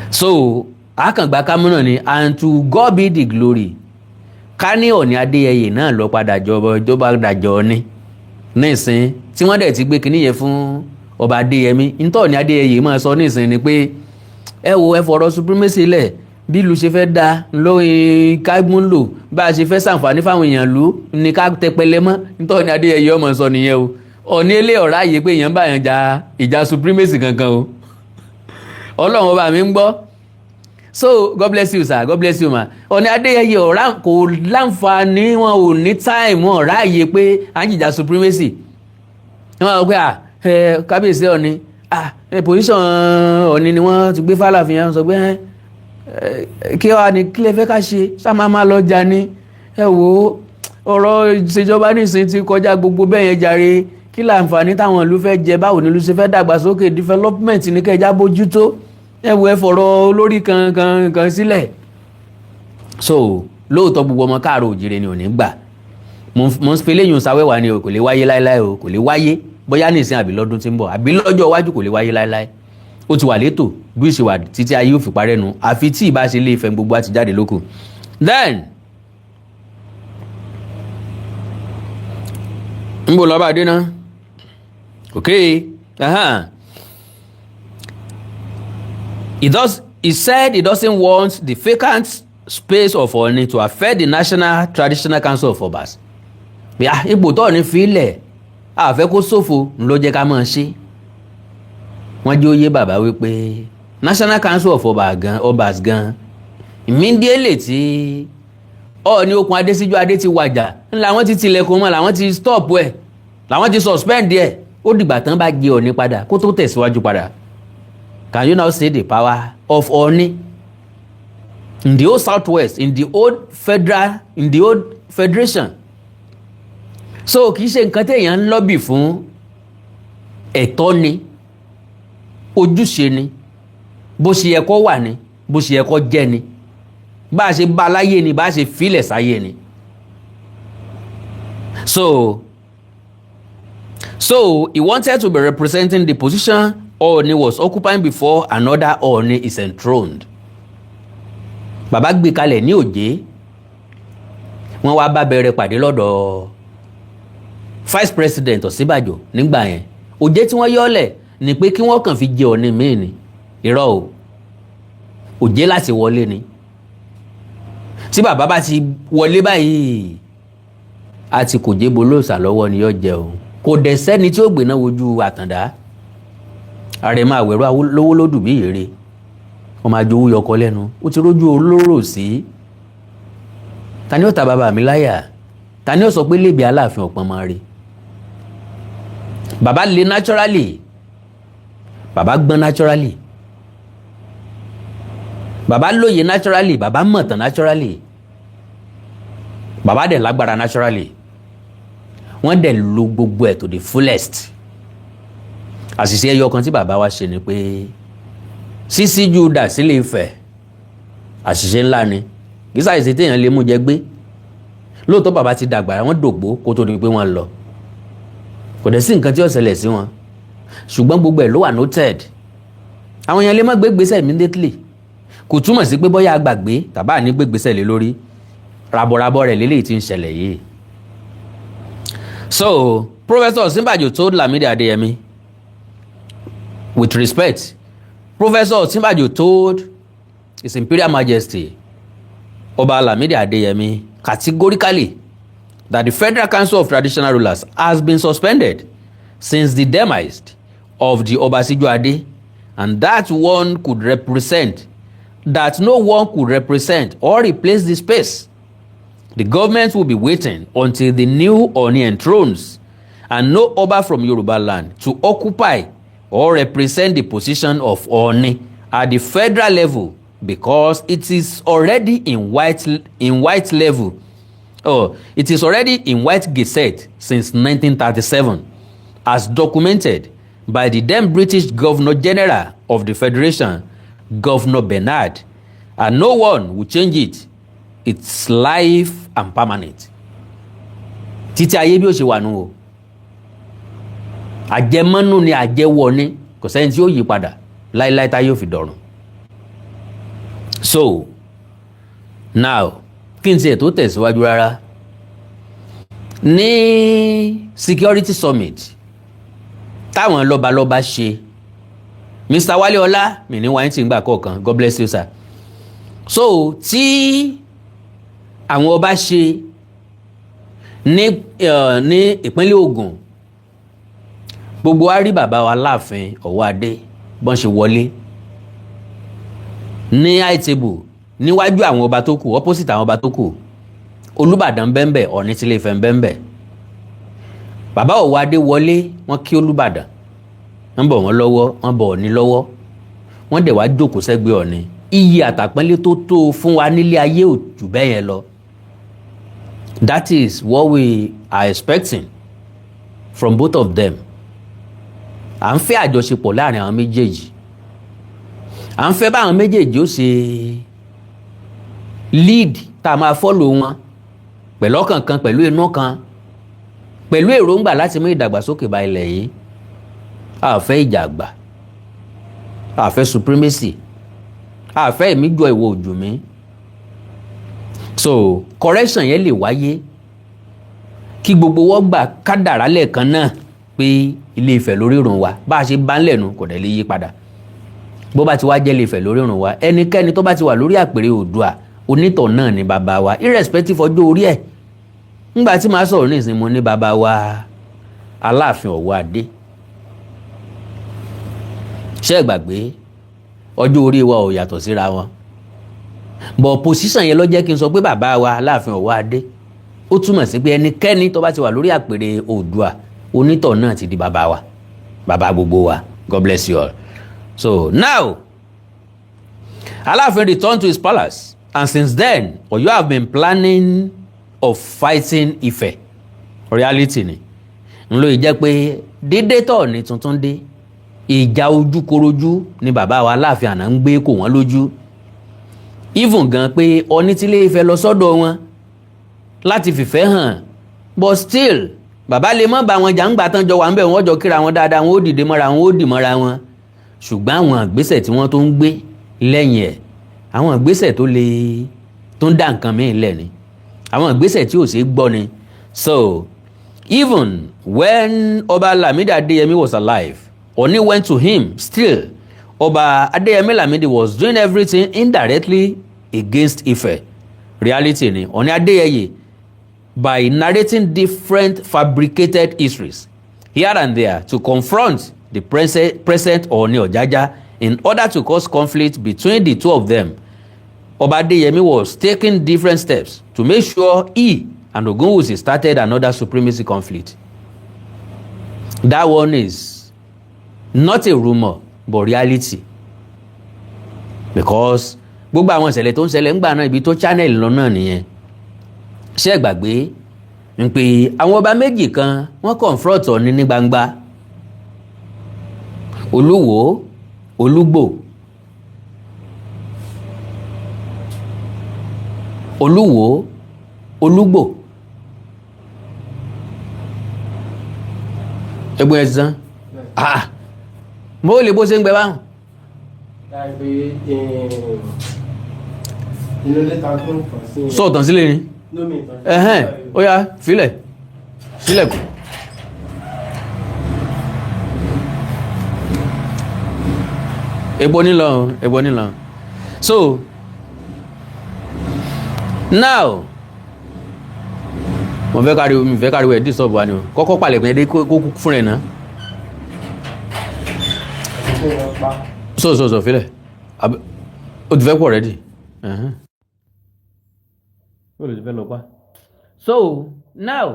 So àkàngbá kámúnà ni, and to God be the glory. Ká ní Ọ̀ọ̀ni Adéyẹyè náà lọ padà jọba, ìjọba dàjọ ni nísìn tí wọ́n dẹ̀ ti gbé kinní yẹn fún ọba Adéyẹmí. Ntọ́ Ọ̀ọ̀ni Adéyẹyè máa sọ nísìn ni pé ẹ wo, ẹ fọ̀rọ̀ supremacy lẹ̀, bí ìlú ṣe fẹ́ da lórí kágbọ́n lò, bá a ṣe fẹ́ ṣàǹfààní fáwọn èèyàn lù ní ká tẹpẹlẹ mọ́. Ntọ́ Ọ̀ọ̀ni Adéyẹyè ọmọ sọ nìyẹn o. Ọ̀ọ̀ni ilé ọ̀rá yìí pé èèyàn bá yàn ja ìjà supremacy kankan o. Ọlọ́run ọba mi ń gbọ́. So God bless you, sir. God bless you, ma. Ọ̀ọ̀ni Adéyẹyè ọ̀rá kò láǹfààní, wọn ò ní time, wọn ọ̀rá yìí pé à ń jìjà supremacy. Wọn sọ pé à ẹ kábíyèsí Ọ̀ọ̀ni, à ẹ position Ọ̀ọ̀ni ni wọ́n ti gbé fàlàfin yẹn, sọ pé ẹ kí wàá ní kí lè fẹ́ ká ṣe, sá máa máa lọ jà ní. Ẹ wò ó, ọ̀rọ̀ ìṣèjọba nísìnyí ti kọjá gbogbo bẹ́ẹ̀ yẹn jàre. Kí láǹfààní táwọn ìlú fẹ́ jẹ? Báwo ni ìlú ṣe fẹ́ dàgbàsókè? Development ní kẹjá bójútó. Ẹ wo, ẹ fọ̀rọ̀ olórí kan kan kan sílẹ̀. So lóòótọ́, gbogbo ọmọ káàró òjìrè ni ò ní gbà. Mo ń fi eléyìí sáwẹ́wà ni o. Kò lè wáyé láéláé o, kò lè wáyé, bóyá nísìnyí àbí lọ́dún tí ń bọ̀ àbí lọ́jọ́ iwájú, kò lè wáyé láéláé. Ó ti wà létò bí ó ṣe wà títí ayé ò fi parẹ́ nu, àfi tí ìbá ṣe lè fẹ́ gbogbo àti jáde lókù. Then ń bò lọ́ba dé náà. Okay, He does. He said he doesn't want the vacant space of Ooni to affect the National Traditional Council of Obas. Bíyà ipò tó ní filẹ̀ àfẹ́ kó ṣòfò ló jẹ́ ká máa ṣe. Wọ́n jẹ́ ó yé bàbá wípé National Council of Obas gan, Obas gan, immediately tí Ọọ̀ni Okùn Adésíjú Adé ti wàjà ńlá, wọ́n ti tilẹ̀kùn mọ́, làwọn ti stop ẹ̀, làwọn ti suspend ẹ̀. Ó dìgbà tán bá jẹ Ọọ̀ni padà kó tó tẹ̀síwájú padà. Can you now see the power of Ọọ̀ni in the old Southwest, in the old federal, in the old federation? So kì í ṣe nǹkan téèyàn ń lọ́bì fún. Ẹ̀tọ́ ni, ojúṣe ni, bó ṣe yẹ kó wà ni, bó ṣe yẹ kó jẹ́ ni, bá a ṣe bá a láyé ni, bá a ṣe filẹ̀ sáyé ni. So So he wanted to be representing the position Ooni was occupying before another Ooni is enthroned. Bàbá gbé kalẹ̀ ní òjé, wọ́n wá bá bẹ̀rẹ̀ pàdé lọ́dọ̀ Vice President Ọ̀ṣínbàjò nígbà yẹn. Òjé tí wọ́n yọ́lẹ̀ ni pé kí wọ́n kàn fi jẹ Ọ̀ọ̀ni míì ni. Irọ́ o, òjé láti wọlé ni. Tí bàbá bá ti wọlé báyìí, àti kò jẹ́ bolóòsà lọ́wọ́ ni yóò jẹ o. Kò dẹ̀ sẹ́ni tí ó gbéná wojú Àtàndá. Àrẹ̀mọ àwẹ̀rọ lówó lódù bí èrè, wọ́n máa jowú yọkọ lẹ́nu. Ó ti rójú olóró sí. Ta ni ó ta bàbá mi láyà? Ta ni ó sọ pé lébi Aláàfin ọ̀pọ̀n máa rí? Bàbá le naturally, bàbá gbọ́n naturally, bàbá lóye naturally, bàbá mọ̀tàn naturally, bàbá dẹ̀ lágbára naturally. Wọ́n dẹ̀ lo gbogbo ẹ̀ to the fullest. Àṣìṣe ẹyọ kan tí bàbá wa ṣe ni pé sísíjú dà sílé Ifẹ̀, àṣìṣe ńlá ni. Kì í ṣàṣìṣe téèyàn lè mú jẹ gbé. Lóòótọ́, bàbá ti dàgbà, wọ́n dògbó kó tó di pé wọ́n lọ. Kò dẹ̀ sí nǹkan tí ó ṣẹlẹ̀ sí wọn, ṣùgbọ́n gbogbo ẹ̀ ló wà noted. Àwọn èèyàn lè má gbé gbèsè immediately, kò túmọ̀ sí pé bóyá gbàgbé tàbá ní gbé gbèsè lé lórí. Raborabo rẹ̀ lélẹ́yìí tí ń ṣẹlẹ̀ yìí. So Professor Osinbajo told Lamidi Adeyemi, with respect, Professor Osinbajo told His Imperial Majesty Ọba Lamidi Adeyemi categorically that the Federal Council of Traditional Rulers has been suspended since the demise of the Oba Sijuade, and that no one could represent or replace the space. The government will be waiting until the new Ooni enthrones and no Oba from Yoruba land to occupy or represent the position of Ooni at the federal level, because it is already in white level. Oh, it is already in white gazette since 1937, as documented by the then British Governor General of the Federation, Governor Bernard, and no one will change it. It's life and permanent. Títí ayé bí ó ṣe wà nù o. Àjẹmọ́nú ni, àjẹwọ̀ ni, kò sẹ́ni tí ó yí padà láíláí tá yóò fi dọ̀run. So now, kí n tiẹ̀ tó tẹ̀síwájú rárá, ní security summit táwọn lọ́balọ́ba ṣe, Mr. Wálé Ọlá mi ní wáyé tí ń gbà kọ̀ọ̀kan, God bless you, sir. So tí àwọn ọba ṣe ní ìpínlẹ̀ Ògùn, gbogbo wa rí bàbá wa Láàfin Ọ̀wọ́adé bọ́n ṣe wọlé ní high table níwájú àwọn ọba tó kù, opposite àwọn ọba tó kù. Olúbàdàn bẹ́ńbẹ́, Ọ̀ọ̀ni tilé Ifẹ̀ bẹ́ńbẹ́. Bàbá Ọ̀wọ́adé wọlé, wọ́n kí Olúbàdàn, wọ́n bọ̀ wọ́n lọ́wọ́, wọ́n bọ̀ Ọ̀ọ̀ni lọ́wọ́, wọ́n dẹ̀ wá jókòó sẹ́gbẹ̀ẹ́ Ọ̀ọ̀ni. Iyì àtàpọ́nlé tó tó fún wa nílé ayé ò jù bẹ́ẹ̀ yẹn lọ. That is what we are expecting from both of them. À ń fẹ́ àjọṣepọ̀ láàrin àwọn méjèèjì, à ń fẹ́ báwọn méjèèjì ó ṣe lead, tá a máa follow wọn pẹ̀lú ọkàn kan, pẹ̀lú inú kan, pẹ̀lú èròǹgbà láti mú ìdàgbàsókè bá ilẹ̀ yìí. A fẹ́ ìjà àgbà, a fẹ́ supremacy, a fẹ́ èmi jọ ìwọ ojú mi. So correction yẹn lè wáyé kí gbogbo wọn gbà kádàrá lẹ́ẹ̀kan náà pé Ilé Ifẹ̀ lórírun wa, bá a ṣe bá ń lẹ̀nu, kò dẹ̀ lè yí padà. Bó bá ti wá jẹ́ Ilé Ifẹ̀ lórírun wa, ẹnikẹ́ni tó bá ti wà lórí àpèrè Oòduà, onítọ̀ náà ni bàbá wa, irrespective ọjọ́ orí ẹ̀. Ńgbà tí màá sọ̀rọ̀ nísìnyí, mo ní bàbá wa Aláàfin Ọ̀wọ́adé. Ṣé ẹ gbàgbé? Ọjọ́ orí wa ò yàtọ̀ síra wọn, but position yẹn ló jẹ́ kí n sọ pé bàbá wa Aláàfin Ọ̀wọ́adé. Ó túmọ̀ sí pé ẹnikẹ́ni tó bá ti wà lórí àpèrè Oòduà, onítọ̀ náà ti di bàbá wa, bàbá gbogbo wa. God bless you all. So now, Aláàfin returned to his palace, and since then Ọ̀yọ́ have been planning of fighting Ifẹ̀. Reality ni ńlọ yìí jẹ́ pé dédé tọ̀ ní tuntun dé, ìjà ojúkorojú ni bàbá wa Aláàfin àná ń gbé kò wọ́n lójú. Even gan pé Ọọ̀ni tí Ilé Ifẹ̀ lọ sọ́dọ̀ wọn láti fìfẹ́ hàn, but still Bàbá lè mọ́ bá wọn jà ń gbà tán jọ wà ń bẹ̀, wọ́n jọ kíra wọn dáadáa, wọn ó dìde mọ́ra wọn, ó dì mọ́ra wọn. Ṣùgbọ́n àwọn ìgbésẹ̀ tí wọ́n tó ń gbé lẹ́yìn ẹ̀, àwọn ìgbésẹ̀ tó lè tó ń dá nǹkan míì lẹ̀ ni, àwọn ìgbésẹ̀ tí ò ṣeé gbọ́ ni. So even when Ọba Lamidi Adeyemi was alive, Oni went to him. Still, Ọba Adeyemi Lamidi was doing everything indirectly against Ife. Reality ni Oni Adeyeye, by narrating different fabricated histories here and there to confront the present Ooni Ojaja in order to cause conflict between the two of them. Ọba Adeyemi was taking different steps to make sure he and Ogunwusi started another supremacy conflict. That one is not a rumour but reality, because gbogbo àwọn ìṣẹ̀lẹ̀ tó ń ṣẹlẹ̀ ńgbà náà, ibi tó channel lọ náà nìyẹn. Ṣé ẹ gbàgbé ń pé àwọn ọba méjì kan, wọ́n confront Ọ̀ọ̀ni ní gbangba? Olúwo, Olúgbò, Olúwo, Olúgbò, ẹgbẹ́ ẹ̀ sàn. Ah, mo lè bó ṣe ń gbẹ báwọn. Láì pé inú ilé ta tó ń tàn sí yẹn. Sọ̀tàn sílẹ̀ ni. Lómi ìtàn. Ẹ̀hẹ́n, ó yá, filẹ̀ sílẹ̀ kù. Epo nílọ, epo nílọ. So now, mo fẹ́ káriwo, mi fẹ́ káriwo ẹ̀ disturb wa ni o. Kọ́kọ́ palẹ̀kùn ẹ̀ dé kó kú fún rẹ̀ náà. Àti kó wọn pa. So filẹ̀. O ti fẹ́ pọ̀ ready. Ó lè ti fẹ́ lọ pa. So now,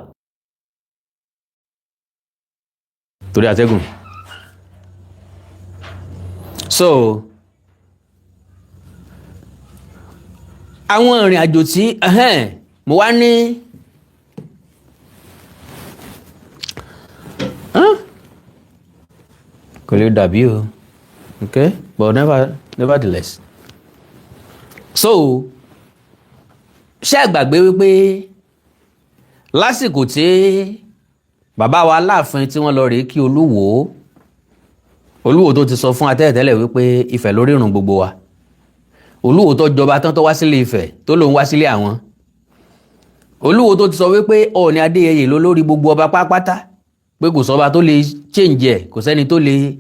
torí àtẹ́gùn. So àwọn ìrìn àjò tí mo wá ní, Huh? Kò lè dàbí o, okay, but nevertheless. So ṣé ẹ gbàgbé wípé lásìkò tí bàbá wa Aláàfin tí wọ́n lọ rèé kí Olúwo, Olúwo tó ti sọ fún atẹ́tẹ́lẹ̀ wípé Ifẹ̀ lórí ìrùn gbogbo wa, Olúwo tó jọba tán tó wá sílé Ifẹ̀ tó lòun wá sílé àwọn, Olúwo tó ti sọ wípé Ọọ̀ni Adéyẹyè ló lórí gbogbo ọba pátápátá, pé kò sọba tó lè change ẹ̀, kò sẹ́ni tó lè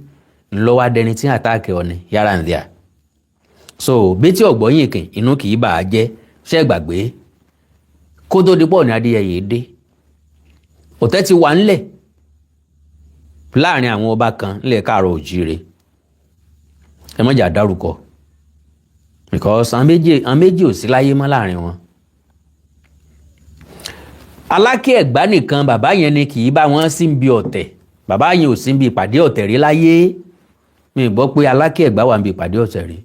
ńlọ wá dẹni tí àtàkì Ọọ̀ni yára ń díà. So bí tí ọ̀gbọ́n kìn inú kì í bà á jẹ́. Ṣẹ́ gbàgbé kó tó di pọ̀ Ọọ̀ni Adéyẹyè dé, ọ̀tẹ̀ ti wà ńlẹ̀ láàrin àwọn ọba kan nílẹ̀ káàárọ̀ òjíire. Ẹ má jà dárúkọ because àwọn méjì ò sí láyé mọ́ láàrin wọn. Aláké Ẹ̀gbá nìkan, bàbá yẹn ni kì í bá wọn sí bí ọ̀tẹ̀. Bàbá yẹn ò sí bí ìpàdé ọ̀tẹ̀ rí láyé. Mi ì gbọ́ pé Aláké Ẹ̀gbá wà níbi ìpàdé ọ̀tẹ̀ rí.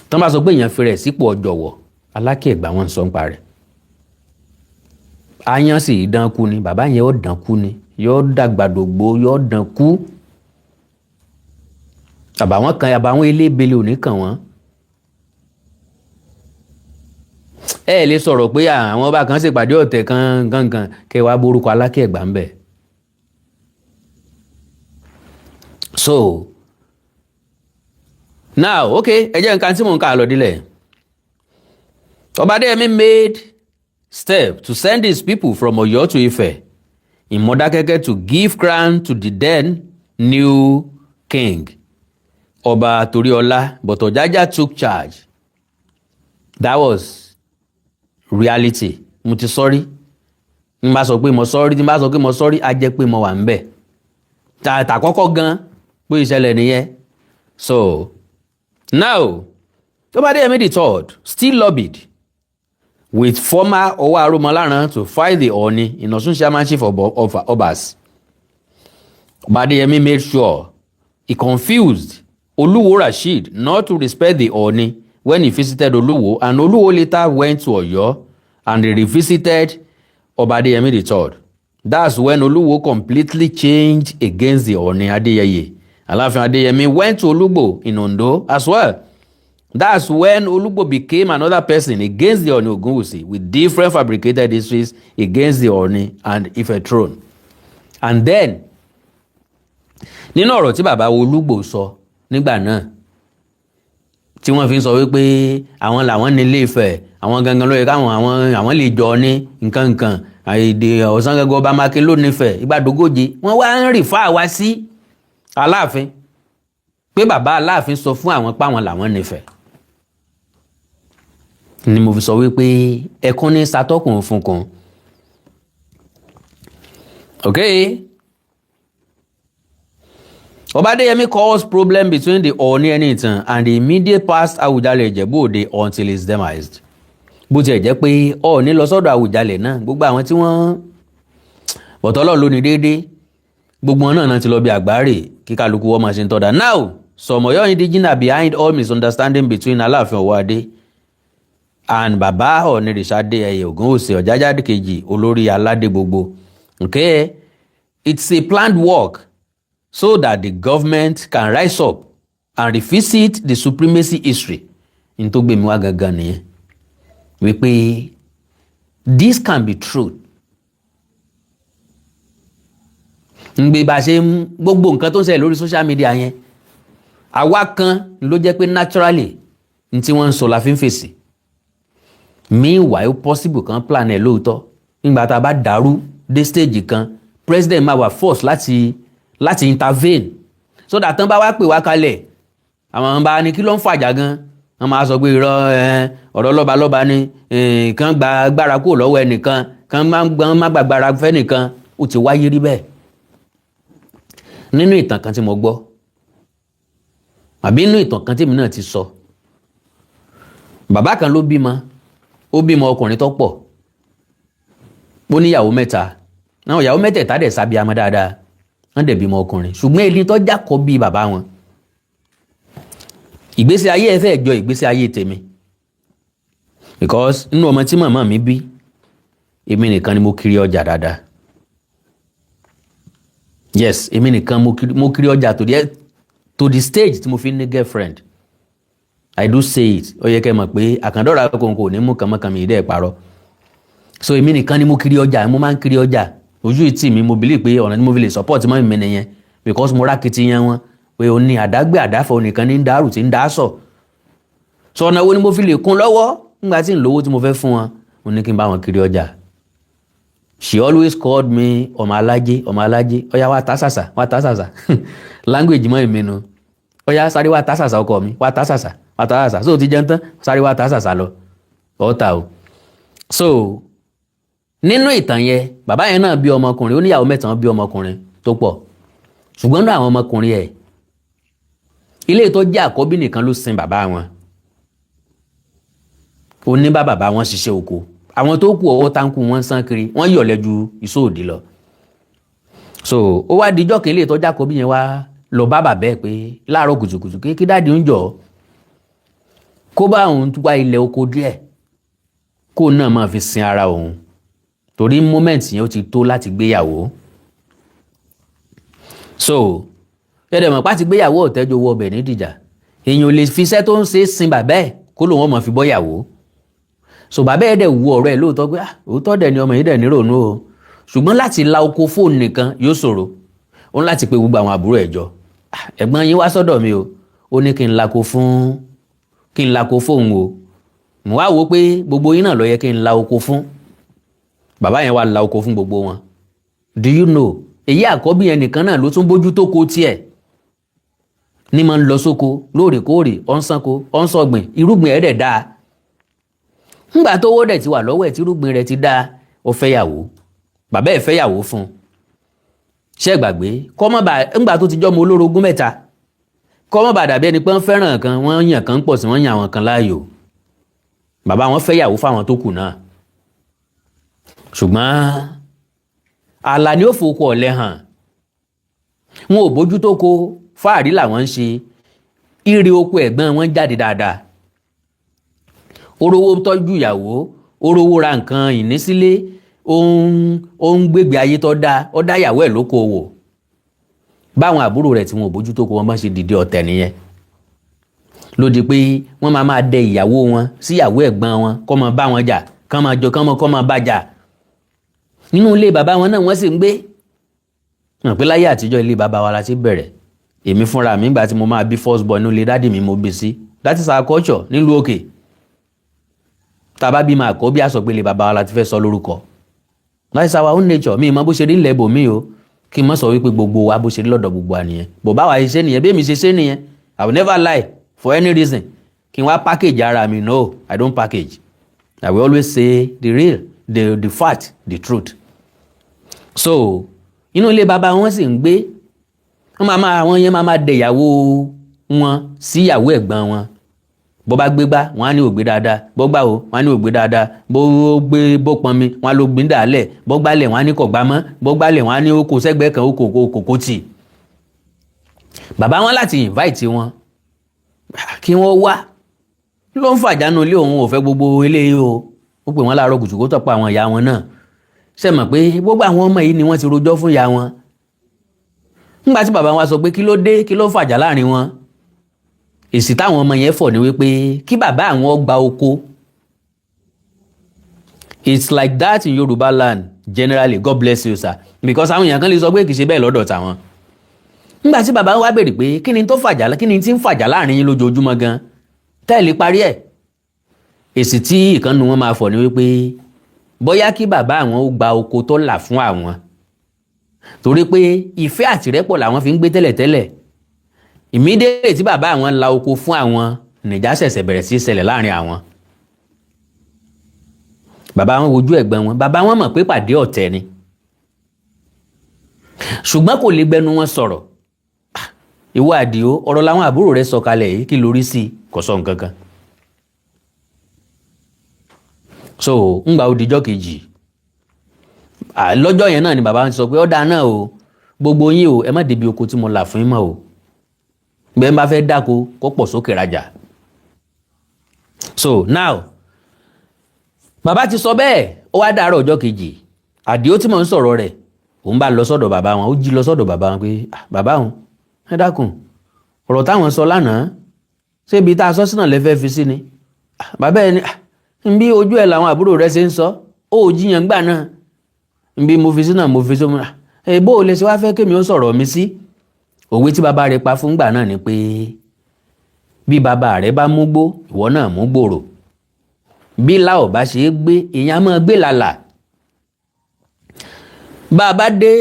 Tọ́ bá sọ pé èèyàn fi rẹ̀ sípò ọ̀jọ̀wọ̀, Aláké Ẹ̀gbá wọn ń sọ ń pa rẹ̀. Aáyán sì dán kú ni bàbá yẹn, ó dán kú ni, yóò dàgbàdògbò, yóò dán kú. Àbàwọn kan, àbàwọn elébele ò ní kàn wọ́n. Ẹ lè sọ̀rọ̀ pé àwọn ọba kan ṣèpàdé ọ̀tẹ̀ kan gangan kẹ wàá borúkọ Aláké Ẹ̀gbá ń bẹ̀. So now, okay, ẹ jẹ́ nǹkan tí mò ń kà lọ dílẹ̀. Ọba Adéyẹmí made step to send his people from Ọ̀yọ́ to Ife in Modakeke to give crown to the then new king, Ọba Toriola, but Ọ̀jájá took charge. That was reality. Mo ti sọ́rí, n bá sọ pé mo sọ́rí, tí n bá sọ pé mo sọ́rí, á jẹ́ pé mo wà ń bẹ̀ tààtà kọ́kọ́ gan pé ìṣẹ̀lẹ̀ nìyẹn. So now, Ọba Adéyẹmí the third still lobbied with former Ọwá Arúmọláràn to fight the Ọọ̀ni in Ọ̀ṣun chairmanship of Obas. Ọba Adéyẹmí made sure he confused Olúwo Rasheed not to respect the Ọọ̀ni when he visited Olúwo, and Olúwo later went to Ọ̀yọ́ and he revisited Ọba Adéyẹmí the third. That's when Olúwo completely changed against the Ọọ̀ni Adéyẹyè. Aláàfin Adéyẹmí went to Olúgbò in Ondo as well. That's when Olugbo became another person against the Ooni Ogunwusi, with different fabricated histories against the Ooni and Ife throne. And then, nínú ọ̀rọ̀ tí bàbá Olúgbò sọ nígbà náà, tí wọ́n fi ń sọ wípé àwọn làwọn ní Ilé Ifẹ̀, àwọn gangan ló yẹ káwọn àwọn lè jọ ní nǹkan nǹkan èdè ọ̀sán gangan, ọba Mákin ló nífẹ̀ẹ́ ìgbàdógóje, wọ́n wá ń refer wá sí Aláàfin pé bàbá Aláàfin sọ fún àwọn páwọn làwọn nífẹ̀ẹ́. Ni mo fi sọ wípé ẹkún ní satọ́kùn fún kan. Okay. Ọba Adéyẹmí caused problem between the Ọọ̀ni Ẹniìtàn and the immediate past Awùjalẹ̀ Ìjẹ̀bú Òde until his demise. Bó tiẹ̀ jẹ́ pé Ọọ̀ni lọ sọ́dọ̀ Àwùjalẹ̀ náà, gbogbo àwọn tí wọ́n bọ̀tọ́ Ọlọ́run ló ní déédéé, gbogbo wọn náà ti lọ bí àgbáre kí kálukú wọ́n máa ṣe ń tọ́da. Now, some Ọ̀yọ́ indigenous behind all misunderstanding between Aláàfin Ọwọ́adé and Baba Ọọ̀nìrìṣà Adéyẹyè Ògúnwùsì Ọ̀jájá kejì, olórí aládé gbogbo. Okay, it's a planned work so that the government can rise up and revisit the supremacy history. N tó gbé mi wá gangan nìyẹn wípé this can be true. Ń gbé bá a ṣe ń gbogbo nǹkan tó ń ṣẹlẹ̀ lórí social media yẹn, àwa kan ló jẹ́ pé naturally n tí wọ́n ń sọ la fi ń fèsì. Meanwhile, possible kan plan ẹ̀ lóòótọ́. Nígbà tá a bá dàrú dé stage kan, president máa wà force láti intervene so that tán bá wá pè wá kalẹ̀, àwọn bá ní kí ló ń fàjà gan, wọ́n máa sọ pé irọ́, ọ̀rọ̀ lọ́balọ́ba ni, kàn gba agbára kúrò lọ́wọ́ ẹnìkan, kàn má gbàgbára fẹ́nìkan. Ó ti wáyé rí bẹ́ẹ̀ nínú ìtàn kan tí mo gbọ́ àbí nínú ìtàn kan tí èmi náà ti sọ. Bàbá kan ló bímọ, ó bímọ ọkùnrin tó pọ̀, ó níyàwó mẹ́ta náà. Ìyàwó mẹ́tẹ̀ẹ̀ta dẹ̀ sábíamọ dáadáa, wọ́n dẹ̀ bímọ ọkùnrin. Ṣùgbọ́n ẹni tó jákọ́ bí bàbá wọn, ìgbésí ayé ẹ fẹ́ jọ ìgbésí ayé tèmi, because nínú ọmọ tí màmá mi bí, èmi nìkan ni mo kiri ọjà dáadáa. Yes, èmi nìkan mo kiri ọjà to the stage tí mo fi ní girlfriend. I do say it, ó yẹ kẹ́ mọ̀ pé àkàndọ̀rọ̀ akọ̀ǹkọ̀ ò ní mú kànmọ́kànmí ìdẹ́ ìparọ́. So èmi nìkan ni mo kiri ọjà, mo máa ń kiri ọjà. Ojú ìtì mi, mo believe pé ọ̀nà tí mo fi lè support mọ́ mi nìyẹn, because mo rákìtìyàn wọn pé o ní àdágbé àdáfọ̀ nìkan ní ń dárù tí ń dá sọ̀. So ọ̀nà wo ni mo fi lè kún lọ́wọ́ nígbà tí ń lówó tí mo fẹ́ fún wọn? Mo ní kí n bá wọn kiri ọjà. She always called me ọmọ alájẹ, ọmọ alájẹ, ọyá wa ta sàṣà, wa ta sàṣà. Language mọ́ èmi nu. Ọyá sáré wa ta sàṣà, ọkọ mi, wa ta sàṣà, wa ta sàṣà. So ti jẹun tán, sáré wa ta sàṣà lọ ọ̀tà o. So nínú ìtàn yẹn, bàbá yẹn náà bí ọmọkùnrin, ó níyàwó mẹ́ta, bí ọmọkùnrin tó pọ̀. Ṣùgbọ́n nínú àwọn ọmọkùnrin ẹ̀, ilé tó jẹ́ àkọ́bí nìkan ló sin bàbá wọn. Ó ní bá bàbá wọn ṣiṣẹ́ oko. Àwọn tó kù, ọwọ́ táǹkù wọn sán kiri, wọ́n yọ̀lẹ̀ ju ìsóòdì lọ. So ó wá dijọ́ kí ilé tó jẹ́ àkọ́bí yẹn wá lọ bá bàbá ẹ̀ pé láàárọ̀ kùtùkùtù kí daddy ń jọ kó bá òun wá ilẹ̀ oko díẹ̀ kó náà máa fi sin ara òun, torí moment yẹn ó ti tó láti gbéyàwó. So ẹ̀rẹ̀ mọ̀ pàtí gbéyàwó ọ̀tẹ́jọ́ owó ọbẹ̀ nídìjà, èèyàn ò lè fi iṣẹ́ tó ń ṣe sin bàbá ẹ̀ kó lòun ọmọ fi bọ́yàwó. So bàbá ẹ̀ dẹ̀ wu ọ̀rọ̀ ẹ̀ lóòótọ́ pé, ah, òótọ́ dẹ̀ ni, ọmọ yìí dẹ̀ nírònú o. Ṣùgbọ́n láti la oko fóònù nìkan yóò ṣòro. Ó ní láti pe gbogbo àwọn àbúrò ẹ̀ jọ. "Ah, ẹ̀gbọ́n yín wá sọ́dọ̀ mi o, ó ní kí n lako fóun o. Mo wá wò ó pé gbogbo yín náà ló yẹ kí n la oko fún." Bàbá yẹn wá la oko fún gbogbo wọn. Do you know, èyí àkọ́bí yẹn nìkan náà ló tún bójú tó ko tiẹ̀ ní máa ń lọ sóko lóòrèkóòrè, ó ń sanko, ó ń sọ̀gbìn, irúgbìn ẹ̀ dẹ̀ dáa. Ńgbà tó owó dẹ̀ ti wà lọ́wọ́ ẹ̀, tí irúgbìn rẹ̀ ti dáa, ó fẹ́yàwó. Bàbá ẹ̀ fẹ́yàwó fún un. Ṣé ẹ gbàgbé kọ́mọ́ bá ńgbà tó ti jọ́mọ olórogún mẹ́ta, kọ́mọ́ bá dàbí ẹni pé wọ́n fẹ́ràn kan, wọ́n yàn kan pọ̀ sí, wọ́n yàn àwọn kan láàyò. Bàbá wọn fẹ́yàwó fáwọn tó kù náà. Ṣùgbọ́n àlà ni ó fòkó ọ̀lẹ́ hàn, wọn ò bójú tó ko, fáàrí làwọn ń ṣe. Ire oko ẹ̀gbọ́n wọn jáde dáadáa, orówó tọ́jú ìyàwó, orówó ra nǹkan ìnísílé, ó ń gbégbé ayé tó dáa, ó dá ìyàwó ẹ̀ lókoòwò. Báwọn àbúrò rẹ̀ tí wọn ò bójú tó ko wọn bá ṣe dìde ọ̀tẹ̀ nìyẹn. Ló di pé wọ́n máa máa dẹ ìyàwó wọn síyàwó ẹ̀gbọ́n wọn, kó máa bá wọn jà, kán máa jọ kán máa kó máa bá jà. Nínú ilé bàbá wọn náà wọ́n sì ń gbé. Hàn pé láyé àtijọ́, ilé bàbá wa la ti bẹ̀rẹ̀. Èmi fúnra mi, ìgbà tí mo máa bí first born, inú ilé daddy mi mo bí sí. That is our culture nílùú òkè. Tá a bá bí máa kọ́ bí a sọ pé ilé bàbá wa la ti fẹ́ sọ lórúkọ. That is our own nature. Mi ì mọ bó ṣe rí ńlẹ̀ ibòmíì o, kí n má sọ wípé gbogbo wa, bó ṣe rí lọ́dọ̀ gbogbo wa nìyẹn. Bò báwa ṣe ṣe nìyẹn, bí èmi ṣe ṣe nìyẹn. I will never lie for any reason. Kí n wá package ara mi? No, I don't package. I will always say the real, the fact, the truth. So inú ilé bàbá wọn sì ń gbé. Wọ́n máa máa àwọn yẹn máa máa dẹ ìyàwó wọn sí ìyàwó ẹ̀gbọ́n wọn. Bó bá gbé gbá, wọn á ní ògbé dáadáa. Bó gbà o, wọn á ní ògbé dáadáa. Bó gbé, bó pọn mi, wọn á ló gbin dàálẹ̀. Bó gbálẹ̀, wọn á ní kò gbá mọ́. Bó gbálẹ̀, wọn á ní kó sẹ́gbẹ́ kan, ó kò kò kò tì. Bàbá wọn láti invite wọn kí wọ́n wá ló ń fàjánu ilé. Òun ò fẹ́ gbogbo eléyìí o. Ó pè wọ́n láàárọ̀ kùtù kó tọ́pọ̀ àwọn ìyá wọn náà. Ṣe mọ̀ pé gbogbo àwọn ọmọ yìí ni wọ́n ti rojọ́ fún ìyá wọn. Nígbà tí bàbá wọn sọ pé kí ló dé, kí ló fàjà láàrin wọn, èsì táwọn ọmọ yẹn fọ̀ ni wípé kí bàbá àwọn gba oko. It's like that in Yorùbá land generally. God bless you, sir, because àwọn èèyàn kan lè sọ pé kì í ṣe bẹ́ẹ̀ lọ́dọ̀ tàwọn. Nígbà tí bàbá wa béèrè pé kí ni tó fàjà, kí ni tí ń fàjà láàrin yín lójoojúmọ́ gan tẹ́ẹ̀lì parí ẹ̀, èsì tí ìkànnì wọn máa fọ̀ ni wípé bóyá kí bàbá àwọn ó gba oko tó là fún àwọn, torí pé ìfẹ́ àtìrẹ́pọ̀ làwọn fi ń gbé tẹ́lẹ̀tẹ́lẹ̀. Immediately tí bàbá àwọn la oko fún àwọn, nìjà ṣẹ̀ṣẹ̀ bẹ̀rẹ̀ sí í ṣẹlẹ̀ láàrin àwọn. Bàbá wọn wojú ẹ̀gbọ́n wọn. Bàbá wọn mọ̀ pé pàdé ọ̀tẹ̀ ni, ṣùgbọ́n kò lè gbẹnu wọn sọ̀rọ̀. Ìwọ Àdìó, ọ̀rọ̀ làwọn àbúrò rẹ̀ sọ kalẹ̀ yìí, kí lórí sí i? Kò sọ nǹkan kan. So ńgbà ó dijọ́ kejì lọ́jọ́ yẹn náà ni bàbá sọ pé ọ̀dà náà o, gbogbo yín o, ẹ má débi oko tí mo là fún yín mọ́ o. Bẹ́ẹ̀ bá fẹ́ dáko, kó pọ̀ sókè rajà. So now, bàbá ti sọ bẹ́ẹ̀, ó wá dàárọ̀ ọjọ́ kejì, Àdìó tí mò ń sọ̀rọ̀ rẹ̀, òun bá lọ sọ́dọ̀ bàbá wọn. Ó jí lọ sọ́dọ̀ bàbá wọn pé, "Bàbá òun, ẹ dákun, ọ̀rọ̀ táwọn sọ lánàá, ṣé ibi tá a sọ sínú lẹ́fẹ́ fi sí ni?" Bàbá ẹ ní nbí ojú ẹ làwọn àbúrò rẹ ṣe ń sọ, ó ò jiyàn gbà náà. Nbí mo fi sí náà, mo fi sí mo ẹ. Bó o lè ṣe wá fẹ́ kémi ó sọ̀rọ̀ mi sí? Òwe tí bàbá rẹ pa fún gbà náà ni pé bí bàbá rẹ bá mú gbó, ìwọ náà mú gbòòrò. Bí láò bá ṣe é gbé, èèyàn máa gbé làlà. Bá a bá dé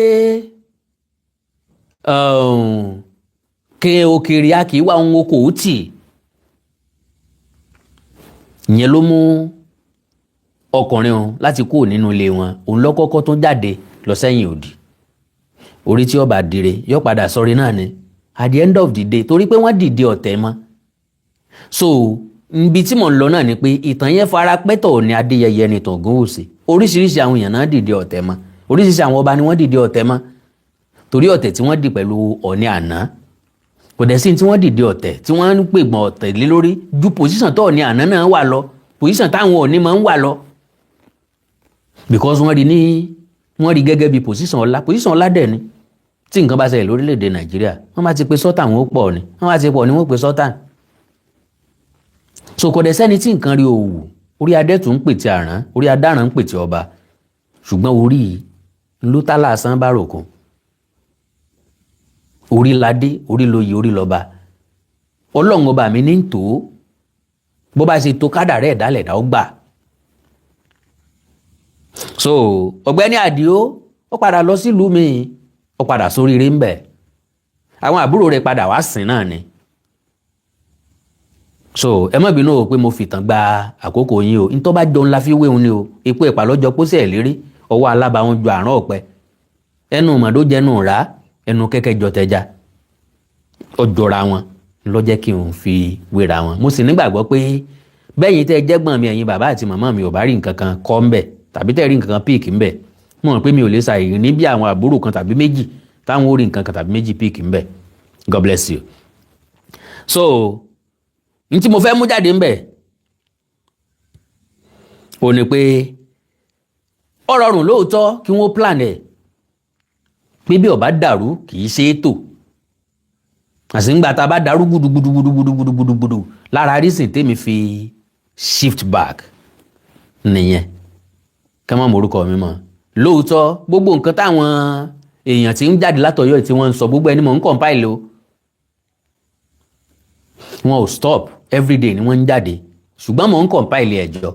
ké òkèèrè, a kì í wá ohun okòó tì. Ìyẹn ló mú ọkùnrin òun láti kúrò nínú ilé wọn. Òun lọ́kọ́kọ́ tó jáde lọ sẹ́yìn òdì. Orí tí ó bá dire yóò padà sọrí náà ni at the end of the day, torí pé wọ́n dìde ọ̀tẹ̀ mọ́. So ibi tí mò ń lọ náà ni pé ìtàn yẹn fara pẹ́tọ̀ ní Adéyẹyẹ ní Ògúnwùsì. Oríṣiríṣi àwọn èèyàn náà dìde ọ̀tẹ̀ mọ́. Oríṣiríṣi àwọn ọba ni wọ́n dìde ọ̀tẹ̀ mọ́, torí ọ̀tẹ̀ tí wọ́n dì pẹ̀lú Ọ̀ọ̀ni àná, kò dẹ̀ sí tí wọ́n dìde ọ̀tẹ̀ tí wọ́n ń pègbọ̀n ọ̀tẹ̀ lé lórí ju position tó Ọ̀ọ̀ni àná náà wà lọ, position táwọn Ọ̀ọ̀ni máa ń wà lọ, because wọ́n rí ní wọ́n rí gẹ́gẹ́ bí position ọlá. Position ọlá dẹ̀ ni. Tí nǹkan bá ṣẹlẹ̀ lórílẹ̀‐èdè Nàìjíríà, wọ́n bá ti pe sultan, wọn ó pọ̀ ni. Wọ́n bá ti pọ̀ ni, wọ́n pe sultan. So kò dẹ̀ sẹ́ni tí nǹkan rí òwò. Orí adẹ́tù ń pètè àrán, orí adáràn ń pètè ọba, ṣùgbọ́n orí ló tá lásán bá ròkun. Orí ládé, orí lóye, orí lọ́ba. Ọlọ́run ọba mi ní tó bó bá ṣe tó kádàrá ẹ̀dá lẹ̀dá ó gbà. So ọ̀gbẹ́ni Àdìó, ó padà lọ sílùú mi, ó padà sóríire ń bẹ̀. Àwọn àbúrò rẹ̀ padà wá sìn náà ni. So ẹ má bínú o pé mo fìtàn gba àkókò yín o. Ntọ́ bá jọ ńlá fi wéhun ni o. Epo ẹ̀pà lọ́jọ́ pósẹ̀ ẹ̀ lérí ọwọ́ alábàáwọn ju àrùn ọ̀pẹ ẹnu màdó jẹnu rà, ẹnu kẹ́kẹ́ jọ tẹja, ó jọra wọn ló jẹ́ kí n fi wéra wọn. Mo sì nígbàgbọ́ pé bẹ́yìn tẹ́ jẹ́gbọ́n mi, ẹ̀yin bàbá àti màmá mi, ò bá rí nǹkan kan kọ́ ń bẹ̀ tàbí tẹ́ rí nǹkan kan pick ń bẹ̀, mo mọ̀ pé mi ò lè ṣàìrí ní bí àwọn àbúrò kan tàbí méjì táwọn ò rí nǹkan kan tàbí méjì pick ń bẹ̀. God bless you. So n tí mo fẹ́ mú jáde ń bẹ̀ ò ní pé ó rọrùn lóòótọ́ kí wọ́n plan ẹ̀ pé bí ó bá dàrú, kì í ṣe é tò. Àsìngbà tá a bá dàrú gudugudugudugudugudugudu lára reason tèmi fi shift back nìyẹn, ká má morúkọ mi mọ́. Lóòótọ́, gbogbo nǹkan táwọn èèyàn tí ń jáde látọ̀yọ́ tí wọ́n ń sọ, gbogbo ẹni mò ń compile o. Wọn ò stop, everyday ni wọ́n ń jáde, ṣùgbọ́n mò ń compile ẹ̀jọ́.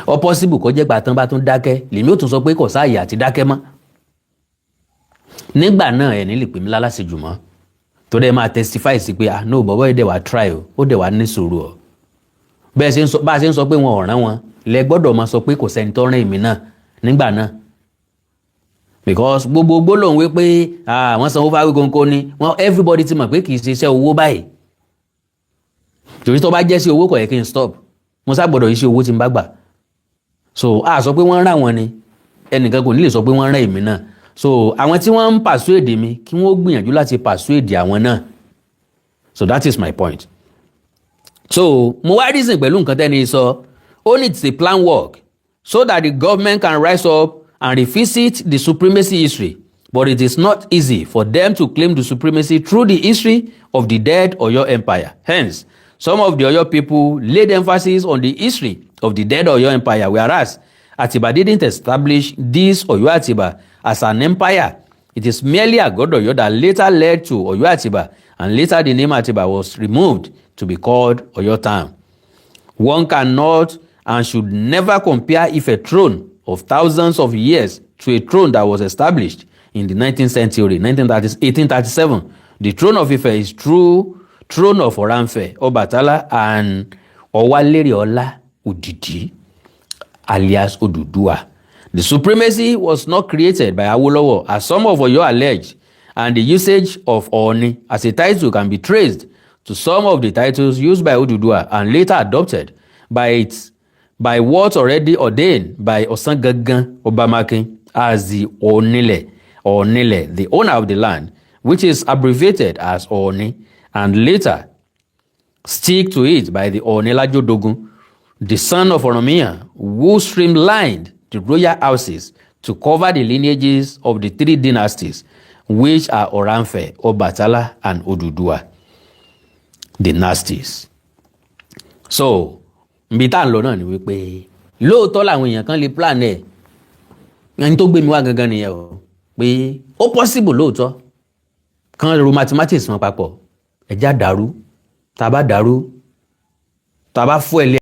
Ó possible kó jẹ́ gbàtàn bá tún dákẹ́, lèmi ò tún sọ pé kò sáàyè àti dákẹ́ mọ́. Nígbà náà, ẹ̀ ní lè pè mí lálásìjù mọ́, torí ẹ máa testify sí pé, "Ah no, bọ̀bọ́ yìí dẹ̀ wá try o, ó dẹ̀ wá ní sùúrù o." Bẹ́ẹ̀ ṣe ń sọ, bá a ṣe ń sọ pé wọn ò rán wọn, lẹ gbọ́dọ̀ máa sọ pé kò sẹ́ni tó rán èmi náà nígbà náà, because gbogbo gbólóhùn wípé wọ́n sanwó fáwí kónkó ni wọ́n, everybody ti mọ̀ pé kì í ṣe iṣẹ́ owó báyìí, torí tó bá jẹ́ sí owó, kò yẹ kí n stop. Mo sá gbọ́dọ̀ iṣẹ́ owó tí n bá gbà. So a sọ pé wọ́n rán wọn ni, ẹnìkan kò ní lè sọ pé wọ́n rán èmi náà. So àwọn tí wọ́n ń persuade mi, kí wọ́n gbìyànjú láti persuade àwọn náà. So that is my point. So mo wá reason pẹ̀lú nǹkan tẹ́ni sọ. Ó ní it's a plan work so that the government can rise up and revisit the supremacy history, but it is not easy for them to claim the supremacy through the history of the dead Oyo Empire. Hence, some of the Oyo people laid emphasis on the history of the dead Oyo Empire, whereas Atiba didn't establish this Oyo Atiba as an empire. It is merely Agodo Oyo that later led to Oyo Atiba, and later the name Atiba was removed to be called Oyo Town. One cannot and should never compare Ife throne of thousands of years to a throne that was established in the 19th century, 1930, 1837. The throne of Ife is true throne of Oranfe, Obatala and Owalere Ola Odidi, alias Oduduwa. The supremacy was not created by Awolowo, as some of Oyo alleged, and the usage of Ooni as a title can be traced to some of the titles used by Oduduwa and later adopted by what already ordained by Osangangan Obamakin as the Onile, Onile, the owner of the land, which is abbreviated as Oni, and later stick to it by the Onilajodogun, the son of Oranmiyan, who streamlined the royal houses to cover the lineages of the three dynasties, which are Oranfe, Obatala, and Oduduwa dynasties. So, ibi tá à ń lọ náà ni wípé lóòótọ́ làwọn èèyàn kan lè plan ẹ̀. Ẹni tó gbé mi wá gangan nìyẹn o, pé ó possible lóòótọ́ kan ro mathematics wọn papọ̀, ẹ̀já dàrú, tá a bá dàrú, tá a bá fún ẹ lé.